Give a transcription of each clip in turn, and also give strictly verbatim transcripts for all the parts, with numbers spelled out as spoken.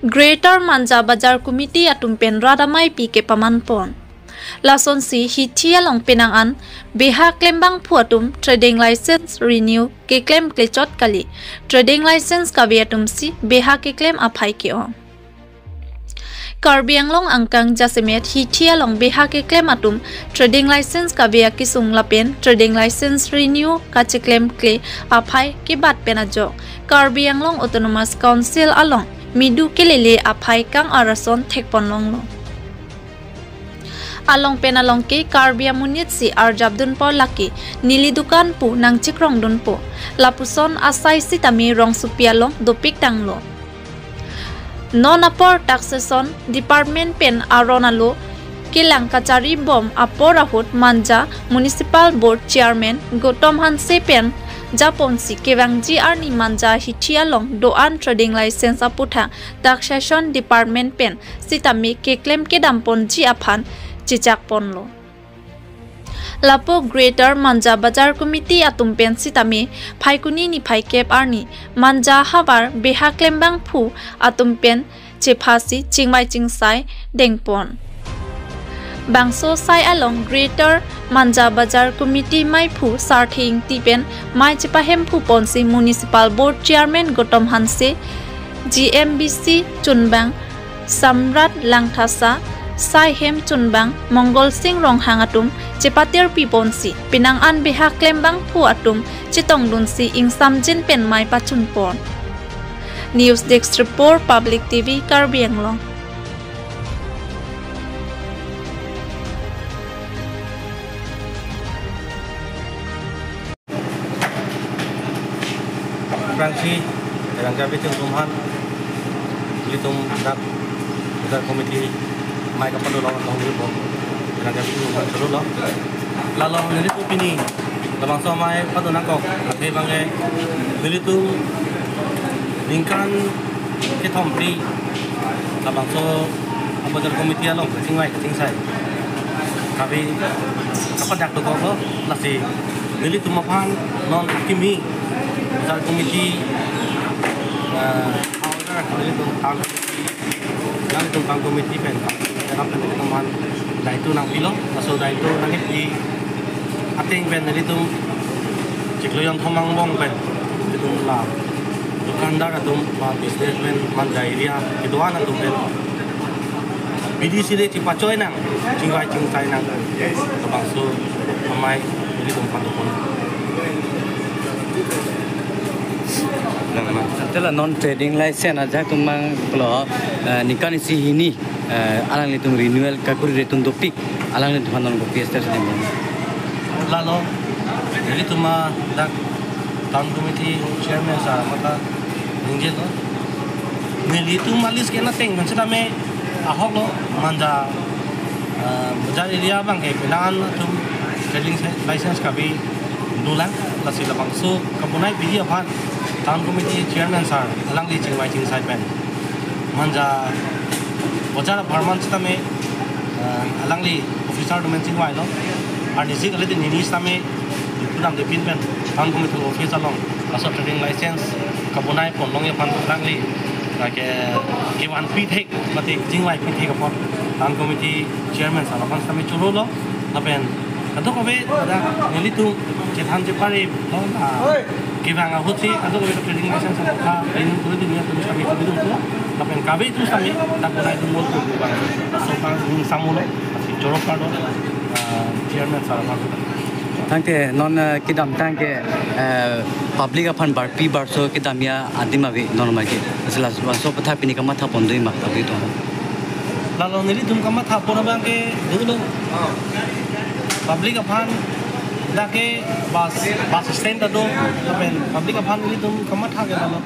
Greater Manja Bazar Committee atum pen rat amei pi kepaman pon. Lasonsi hithi along penang an beha klembangphu atum trading license renew keklem klechot kali, trading license kave atum si beha keklem aphai ke-ong. Karbi Anglong angkang jasemet hithi along beha keklem atum trading license kave akesung lapen trading license renew kacheklem kle aphai kebat pen ajok Karbi Anglong Autonomous Council along midu kelele aphai kang-ar ason thekpon longlo. Along pen along ke Karbi amonit si arjap dunpo, lake neli dukan pu nangchekrong dunpo, lapuson asai sitame rongsopi along dopik tanglo. Non apor taxation department pen aron alo kelang kachari bom apor ahut Manja Municipal Board Chairman Gautam Hanse pen japonsi kevangji arni Manja hithi along do-an trading license aputhak taxation department pen sitame keklem kedam ponji aphan chechak ponlo. Lapu Greater Manja Bazar Committee atum pen sitame Phaikuni niphai kep arni Manja havar beha klembangphu atum pen chephasi chingvai chingsai dengpon. Bangso asai along Greater Manja Bazar Committee meiphu Sarthe Ingti pen mei chepahemphu ponsi Municipal Board Chairman Gautam Hanse, G M B C chunbang Samrat Langthasa, saihem chunbang Mongol Sing Ronghang atum chepatirpi ponsi penang an beha klembangphu atum chetongdunsi ingsamjin pen mei pachun pon. News Desk Report, Public T V, Karbi Anglong. Aphrangsi, rangka bitung tumhan, ilitum dak bazar committee mei kapado long long lipo, rangka bitung tumhan cholo long. Lalo nelitum pini labangso mei pado nangkok athe abangke nelitum ningkan kethom phli labangso bazar committee along kachingvai kachingsai kave kapadak dokoklo, lasi nelitum aphan non kimi bazar committee, eh, order nelitum town committee, nelitum town committee pen, dalam pen nelitum aphan daito nangpilo, laso daito nangkipi ateng pen nelitum chiklo jonthom angbong pen nelitum la dukandar atum, la businessman, Manja area kedo-an atum pen bidi siri chipachoi nang, chingvai chingsai nang, labangso amei nelitum padopon. Nang ma. Ante la non trading license ajak tum mang pulo, eh, ningkan isi hini, eh, alanglitum renewal kakuri retum dopik, alanglitum aphan non kopi step sini. Lalo, nelitum adak town committee chairman sir amatha ningjelo. Nelitum alis ke nateng kan sitame ahok lo, Manja, eh, bazar area abangke penang an atum trading license kave dolang, lasi labangso kabonai piji aphan town committee chairman sir alangli chingvai chingsai pen Manja bazar apharman sitame, eh, alangli officer atum pen chingvailo. Arnisi kali di nini sitame, kudam de pin pen town committee office along laso trading license kabonai pon longji aphan alangli, eh, ke, kevan pithek, mate chingvai pithek apot town committee chairman sir aphan sitame chorolo. Lapen kadokave pada nelitum chethan chepare lo, ah, kevang ahutsi kadokave trading license aphan rin kuri dunia tulis kami kuri dum lo. Lapen kave tulis kami tak bonai dum lo tu bang. Laso abang ning samulo, si choro kado, ah, chairman sir aphan. Tangte non, eh, kedamtang ke, eh, public aphan barpi barso kedamji adim ave non magi. Asal laso aphuthak pini kamatha pon do ma public atum. Lalo nelitum kamatha pon abangke dolo. Public aphan dak ke bus, bus stand ta do, lapen public aphan nelitum kamatha ke lalo.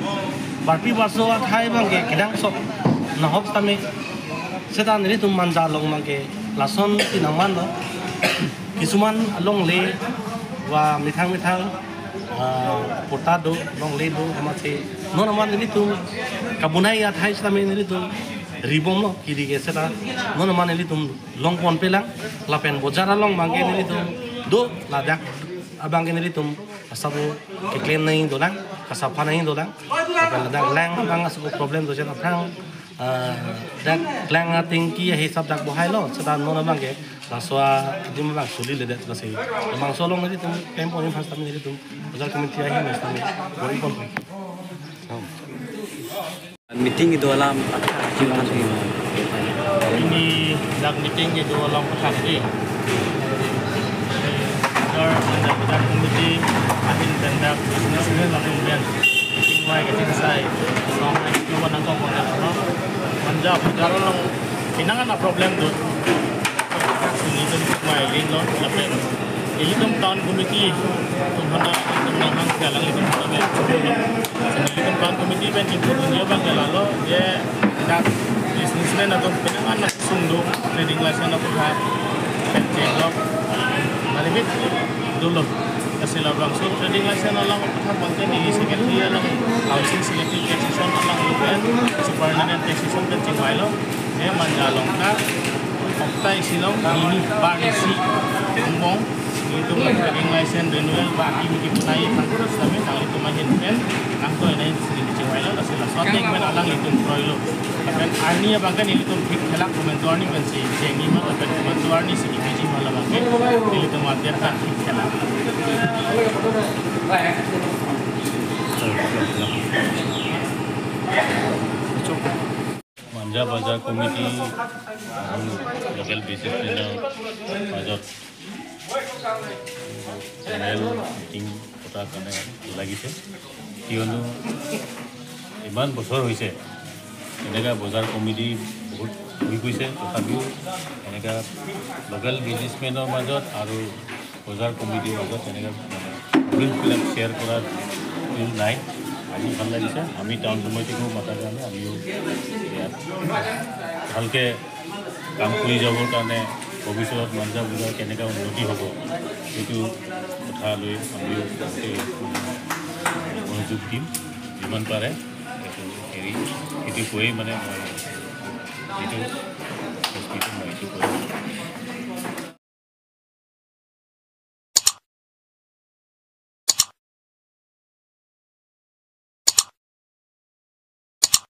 Barpi barso athai abangke kedangsot nahok sitame. Seta nelitum Manja along abangke lason ti nangmanlo. Kisuman alongle ba methang methang, ah, patta do, longle do, amatsi non amat nelitum kabonai athai sitame nelitum ribomlo, kiri ke seta non amat nelitum long ponpelang, lapen bazar along abangke nelitum do, ladak abangke nelitum asabo keklem nangji dolang, kasapha nangji dolang, lapen ladak lang abang asabo problem do jen aphrang Ah, dak klang atengki ahisap dak bohai lo, seta non abang ke, laso adim abang suliledet lasi. Bangso along nelitum, tempo ni first time nelitum, bazar committee ahin first time, bor-i pon. Meeting kedo alam aphan aji bang si. Pini dak meeting kedo alam aphan aji. Dak, dak, dak committee ahin pen dak business pen lapen pen meeting wai ke ting sai. Long hai tu wan angkong wan angkong. Manja bazar along pinangan a problem tu. Ilitum mai lin lo lapen ilitum town committee atum aphan, ilitum nangkang ke alanglitum aphan. Ilitum town committee pen input dunji abang ke lalo, je dak businessman atum pinangan sungduk trading license aputhak pen chenglok malibit dolo. Lasi labangso trading license along aputhak abang ke neli secretary along, housing secretary, taxation along lapen superintendent taxation pen chingvailo. Je Manja along ta oktai silong nini bar isi angbong ilitum trading license renewal ba aki miki punai aphan kami nanglitum ahin pen nangtoi nai sini chingvailo, lasi laso ateng pen alanglitum kroilo. Lapen arni abang ke nelitum thik thelak komantu arni pensi jengji ma lapen komantu arni si kipiji ma labang ke nelitum adet ta thik thelak. Manja Bazar Committee আৰু local businessman-ৰ মাজত annual meeting পতাৰ কাৰণে লাগিছে। কিয়নো ইমান বছৰ হৈছে, এনেকা বজাৰ কমিটি বহুত হৈ গৈছে, তথাপিও এনেকা লোকেল বিজনেছমেনৰ মাজত আৰু বজাৰ কমিটিৰ মাজত এনেকা মানে ৰুলছবিলাক শ্বেয়াৰ কৰা ৰুল নাই। আজি ভাল লাগিছে, আমি টাউন কমিটিকো মাতাৰ কাৰণে আমিও ইয়াত ভালকে কাম কৰি যাবৰ কাৰণে ভৱিষ্যতত মাঞ্জা বজাৰ কেনেকা উন্নতি হ'ব, সেইটো কথা লৈ আমিও ভালকে মনোযোগ দিম যিমান পাৰে। এইটো হেৰি, এইটো কৈয়ে মানে মই এইটো প্ৰেছ মিটত মই এইটো কৰিম।